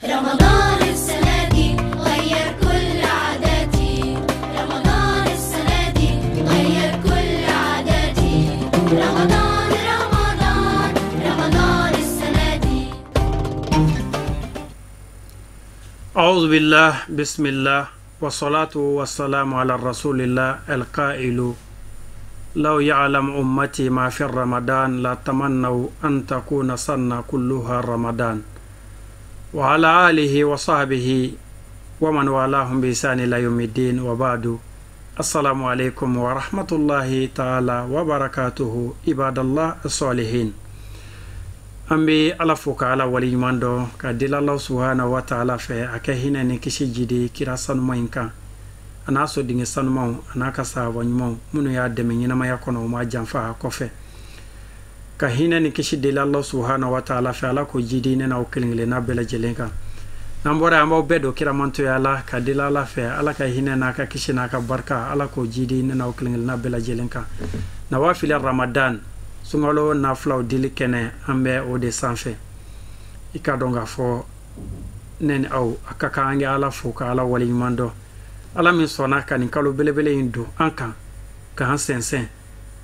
رمضان السنة دي غير كل عاداتي، رمضان السنة دي غير كل عاداتي، رمضان رمضان رمضان السنة دي. أعوذ بالله، بسم الله، والصلاة والسلام على رسول الله القائل: لو يعلم أمتي ما في رمضان لا تمنوا أن تكون سنة كلها رمضان، وعلى آله وصحبه ومن والاهم بإحسان إلى يوم الدين، وبعد. السلام عليكم ورحمة الله تعالى وبركاته عباد الله الصالحين. An bɛ Ala fo ka Ala waleɲuman dɔn, ka deli Ala subahana wa taala fɛ a kɛ hinɛ ni kisi jidi kira sanuma in kan, a n'a sodenke sanumanw, a n'a ka sahaba ɲumanw minnu y'a dɛmɛ ɲɛnamaya kɔnɔ, u ma janfa a kɔfɛ. Ka hinɛ ni kisi deli Ala subahana wa taala fɛ, Ala k'o jidi ne n'aw kelen kelenna bɛɛ lajɛlen kan. N'an bɔra yen, an b'aw bɛɛ don kiramantoya la, ka deli Ala fɛ, Ala ka hinɛ n'a ka kisi n'a ka barika, Ala k'o jidi ne n'aw kelen kelenna bɛɛ lajɛlen kan. Nawafila Ramadan, sunkalo nafilaw dili kɛnɛ, an bɛ o de sanfɛ. I ka dɔn k'a fɔ ne ni aw, a ka kan an kɛ Ala fo ka Ala waleɲuman dɔn, Ala min sɔnna ka nin kalo belebele in don an kan, k'an sɛnsɛn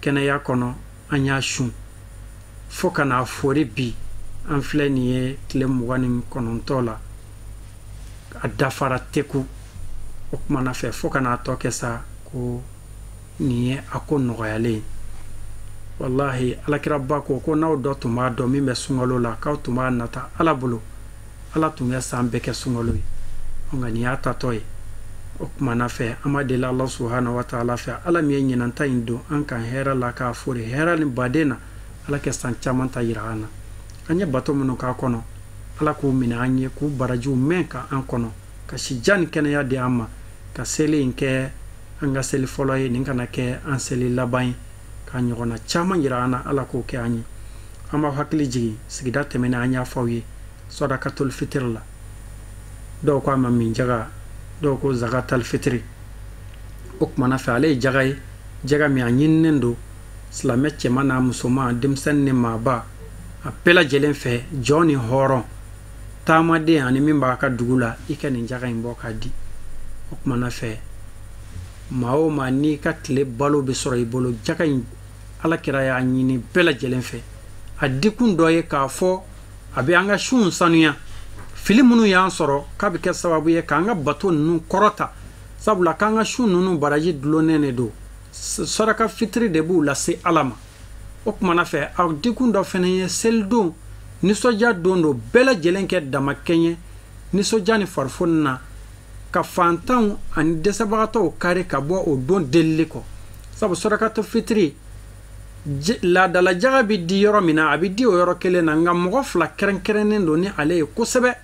kɛnɛya kɔnɔ. An y'a sun fo ka n'a fori bi, an filɛ nin ye tile 29 la, a dafara teku. O kumana fɛ, fo ka n'a tɔ kɛ sa ko nin ye a ko nɔgɔyalen ye. Wallahi, Alakiraba ko ko n'aw dɔ tun b'a dɔn min bɛ sunkalo la, k'aw tun b'a nata Ala bolo, Ala tun bɛ san bɛɛ kɛ sunkalo ye. Nka nin y'a tatɔ ye. O kumana fɛ, an b'a deli Ala subahana wa taala fɛ, Ala min ye ɲinanta in don an kan hɛrɛ la, k'a fori hɛrɛ ni baden na, Ala kɛ san caman ta yira an na. An ye bato minnu k'a kɔnɔ, Ala k'u minɛ an ye, k'u barajiw mɛn ka an kɔnɔ, ka si jan ni kɛnɛya di an ma, ka seli in kɛ an ka seli fɔlɔ ye, nin kana kɛ an seli laban ye, ka ɲɔgɔnna caman yira an na, Ala k'o kɛ an ye. An b'aw hakili jigin sigida tɛmɛnen, an y'a fɔ aw ye sadakatul fitiri la, dɔw ko a ma min jaga, dɔw ko zakatal fitiri. O kumana fɛ, ale ye jaga ye, jaga min a ɲininen don silamɛ cɛman n'a musoman, denmisɛnnin ni maaba, a bɛɛ lajɛlen fɛ, jɔn ni hɔrɔn, taamaden ani min b'a ka dugu la, i ka nin jaga in bɔ k'a di. O kumana fɛ, maa o maa n'i ka tile balo bɛ sɔrɔ i bolo, jaga in Ala kira y'a ɲini bɛɛ lajɛlen fɛ. A dikun dɔ ye k'a fɔ a bɛ an ka sunw sanuya, fili minnu y'an sɔrɔ, k'a bɛ kɛ sababu ye k'an ka bato ninnu kɔrɔta, sabula k'an ka sun ninnu baraji dulonnen de don, saraka fitiri de b'u lase Ala ma. O kumana fɛ, a dikun dɔ fana ye selidon nisɔndiya don don, bɛɛ lajɛlen kɛ damakɛɲɛ nisɔndiya ni farifoni na, ka fantanw ani dɛsɛbagatɔw kari ka bɔ o don delili kɔ. Sabu sarakatu fitiri laadala jaga bɛ di yɔrɔ min na, a bɛ di o yɔrɔ kelen na, nka mɔgɔ fila kɛrɛnkɛrɛnnen don ni ale ye kosɛbɛ: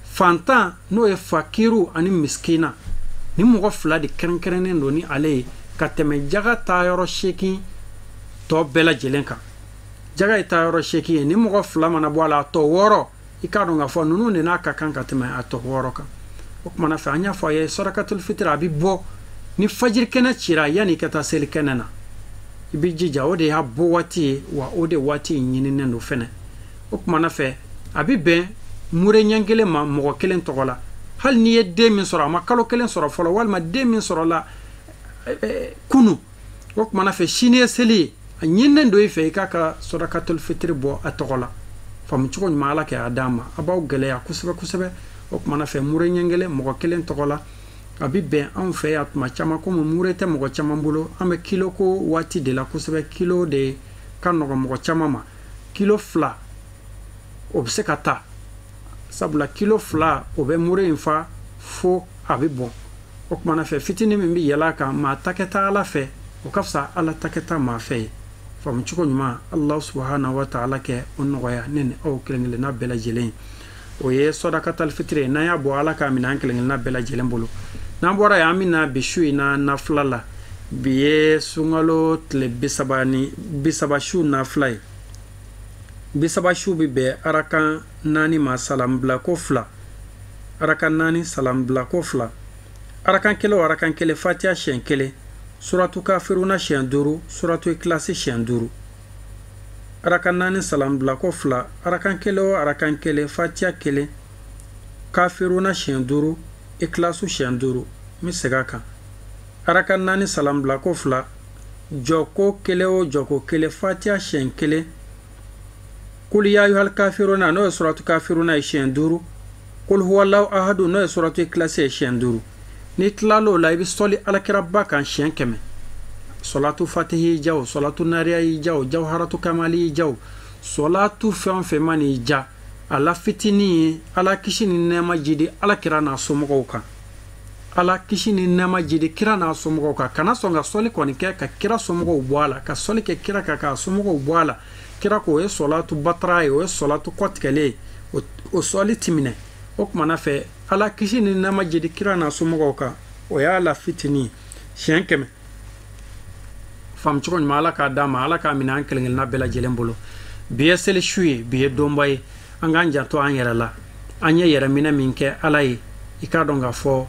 fantan, n'o ye fakiru, ani misikina. Ni mɔgɔ fila de kɛrɛnkɛrɛnnen don ni ale ye ka tɛmɛ jaga taayɔrɔ 8 tɔ bɛɛ lajɛlen kan. Jaga ye taayɔrɔ 8 ye, ni mɔgɔ fila mana bɔ a la, a tɔ 6, i k'a dɔn k'a fɔ ninnu de n'a ka kan ka tɛmɛ a tɔ 6 kan. O kumana fɛ, an y'a fɔ a ye sarakatul fitiri, a bɛ bɔ ni fajiri kɛnɛ cira, yanni i ka taa seli kɛnɛ na, i b'i jija, o de y'a bɔ waati ye, wa o de waati in ɲininen don fɛnɛ. O kumana fɛ, a bɛ bɛn mure ɲɛ kelen ma mɔgɔ kelen tɔgɔ la. Hali n'i ye den min sɔrɔ, a ma kalo 1 sɔrɔ fɔlɔ, walima den min sɔrɔla kunu, o kumana fɛ, sini ye seli ye, a ɲininen don i fɛ i k'a ka sarakatul fitiri bɔ a tɔgɔ la. Faamu cogo ɲuman, Ala kɛ a d'an ma. A b'aw gɛlɛya kosɛbɛ kosɛbɛ. O kumana fɛ, mure ɲɛ kelen mɔgɔ kelen tɔgɔ la, a bɛ bɛn anw fɛ yan tuma caman, komi mure tɛ mɔgɔ caman bolo, an bɛ kilo ko waati de la kosɛbɛ. Kilo de ka nɔgɔn mɔgɔ caman ma, kilo 2 o bɛ se ka ta, sabula kilo 2 o bɛ mure in fa fo a bɛ bɔn. O kumana fɛ, fitinin min bɛ yɛlɛ a kan, maa ta kɛta Ala fɛ, o ka fisa Ala ta kɛta maa fɛ ye. Faamu cogo ɲuman, Ala subahana wa taala kɛ o nɔgɔya ne ni aw kelen kelenna bɛɛ lajɛlen ye. O ye sadakatal fitiri ye. N'an y'a bɔ, Ala k'a minɛ an kelen kelenna bɛɛ lajɛlen bolo. N'an bɔra yen, an bɛna bi su in na nafila la. Bi ye sunkalo tile 30 su nafila ye. 30 su bɛ bɛn arakan 4 ma, salam bila ko 2, arakan 4, salam bila ko 2, arakan kelen o arakan kelen, fatiya siɲɛ 1, suratu kafiruna siɲɛ 5, suratu ikilasi siɲɛ 5. Arakan 4, salam bila ko 2, arakan kelen o arakan kelen, fatiya 1, kafiruna siɲɛ 5, ikilasu siɲɛ 5. N bɛ segin a kan. Araka 4 salam bila ko 2, jɔko 1 o jɔko 1, fatiya siɲɛ 1, kul ya ayyuhal kafiruna n'o ye suratu kafiruna ye siɲɛ 5, kul huwallahu ahadu n'o ye suratu ikilasi ye siɲɛ 5. N'i tilal'o la, i bɛ sɔli alakiraba kan siɲɛ 100. Sɔlatu fatihi y'i ja o, sɔlatu nariya y'i ja o, jawharatu kamali y'i ja o, sɔlatu fɛn o fɛn man'i ja, a la fitinin ye ala kisi ni nɛɛma jidi alakira n'a somɔgɔw kan. Ala kisi ni nɛɛma jidi kira n'a somɔgɔw kan. Kana sɔn ka sɔli kɔni kɛ ka kira somɔgɔw bɔ a la, ka sɔli kɛ kira kan k'a somɔgɔw bɔ a la. Kira ko o ye sɔlatu batara ye, o ye sɔlatu kɔtigɛlen ye, o sɔli ti minɛ. O kumana fɛ, ala kisi ni nɛɛma jidi kira n'a somɔgɔw kan, o y'a la fitinin ye siɲɛ 100. Faamu cogo ɲuman ala k'a d'an ma, ala k'a minɛ an kelen kelenna bɛɛ lajɛlen bolo. Bi ye seli su ye, bi ye donba ye. An k'an janto an yɛrɛ la. An ye yɛrɛminɛ min kɛ ala ye, i k'a dɔn k'a fɔ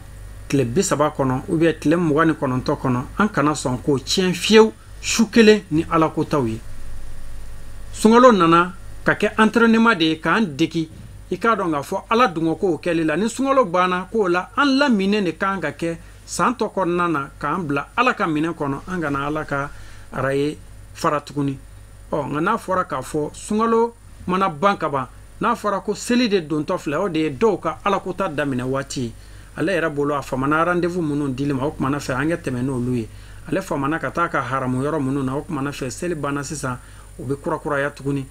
tile 30 kɔnɔ ou bien tile 29 kɔnɔ, an kana sɔn k'o tiɲɛ fiyewu su kelen ni ala kotaw ye. Sunkalo nana ka kɛ entraînement de ye k'an degi, i k'a dɔn k'a fɔ ala dungɔ kow kɛli la. Ni sunkalo banna k'o la, an laminen de kan ka kɛ san tɔ kɔnɔna na, k'an bila ala ka minɛ kɔnɔ, an kana ala ka araye fara tuguni. Ɔ nka n'a fɔra k'a fɔ sunkalo mana ban ka ban, n'a fɔra ko seli de dontɔ filɛ, o de ye dɔw ka alakota daminɛ waati ye. Ale yɛrɛ bolo a famana rendez-vous minnu dili ma, o kumana fɛ an ka tɛmɛ n'olu ye. Ale famana ka taa ka haramu yɔrɔ minnu na, o kumana fɛ seli banna sisan, u bɛ kurakuraya tuguni.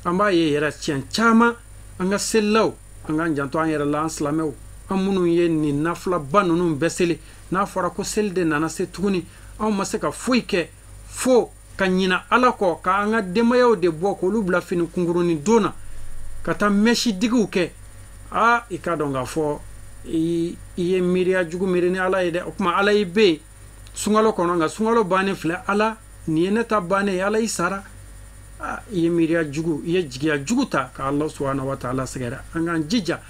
An b'a ye yɛrɛ tiɲɛ caman an ka selilaw, an k'an janto an yɛrɛ la, an silamɛw, an minnu ye nin nafilaba ninnu bɛɛ seli, n'a fɔra ko seli de nana se tuguni, anw ma se ka foyi kɛ fo ka ɲina ala kɔ, k'an ka denbayaw de bɔ k'olu bila fini kunkurunin don na, ka taa mɛsidigiw kɛ. Aa, i k'a dɔn k'a fɔ i ye miiriya jugu miiri ni ala ye dɛ. O tuma ala y'i bɛ yen sunkalo kɔnɔ, nka sunkalo bannen filɛ, ala nin ye ne ta bannen ye, ala y'i sara. Aa, i ye miiriya jugu, i ye jigiya jugu ta ka Ala subahana wa taala sɛgɛrɛ. An k'an jija,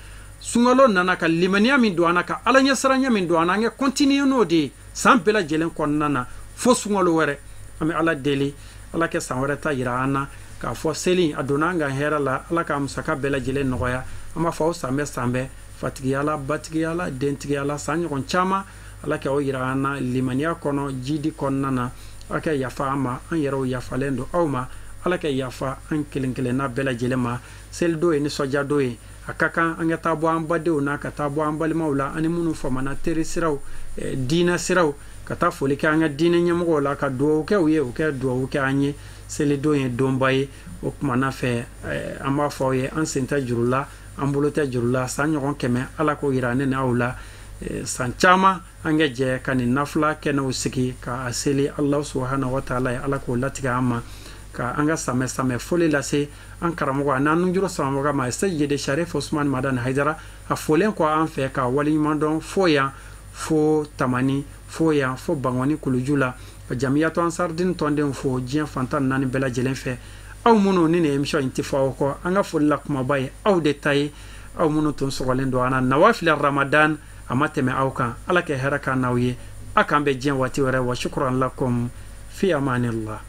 sunkalo nana ka limaniya min don an na, ka ala ɲɛsiranya min don an na, an ka continuer n'o de ye san bɛɛ lajɛlen kɔnɔna na fo sunkalo wɛrɛ. An bɛ ala deli, ala kɛ san wɛrɛ ta yira an na, k'a fɔ seli a donna an kan hɛrɛ la, ala k'a musaka bɛɛ lajɛlen nɔgɔya. An b'a fɔ aw san bɛɛ san bɛɛ, fatigiya la, batigiya la, dentigiya la, san ɲɔgɔn caman, ala k'aw yira an na limaniya kɔnɔ, jidi kɔnɔna na. Ala ka yafa an ma, an yɛrɛw yafalen don aw ma. Ala ka yafa an kelen kelenna bɛɛ lajɛlen ma. Selidon ye nisɔndiya don ye, a ka kan an ka taa bɔ an badenw na, ka taa bɔ an balimaw la, ani minnu famana teri siraw, diinɛ siraw, ka taa foli kɛ an ka diinɛ ɲɛmɔgɔw la, ka dugawu kɛ u ye, u kɛ dugawu kɛ an ye. Selidon ye donba ye. O kumana fɛ, an b'a fɔ aw ye, an sen tɛ juru la, an bolo tɛ juru la. San ɲɔgɔn 100, ala k'o yira ne ni aw la. San caman an ka jɛ ka nin nafila kɛnɛw sigi ka seli Ala subahana wa taala ye, ala k'o latigɛ an ma, ka an ka samɛ samɛ foli lase an karamɔgɔ a n'an nujuru samabaga ma, Seyidi Sharif Usman Madani Hayidara. A folen kɔ an fɛ ka waleɲuman dɔn fo yan fo Tamani, fo yan fo Bangɔni Kuluju la, ka Jamiyatu Ansardini tɔndenw fo diɲɛ fantan naani bɛɛ lajɛlen fɛ. Aw minnu ni nin émission in tɛ fɔ aw kɔ, an ka foli la kumaba ye aw de ta ye, aw minnu tun sɔgɔlen don an na nawafila Ramadan, a ma tɛmɛ aw kan. Ala ka hɛrɛ k'an n'aw ye, a k'an bɛn diɲɛ waati wɛrɛ. Wa shukran lakum fi amanillah.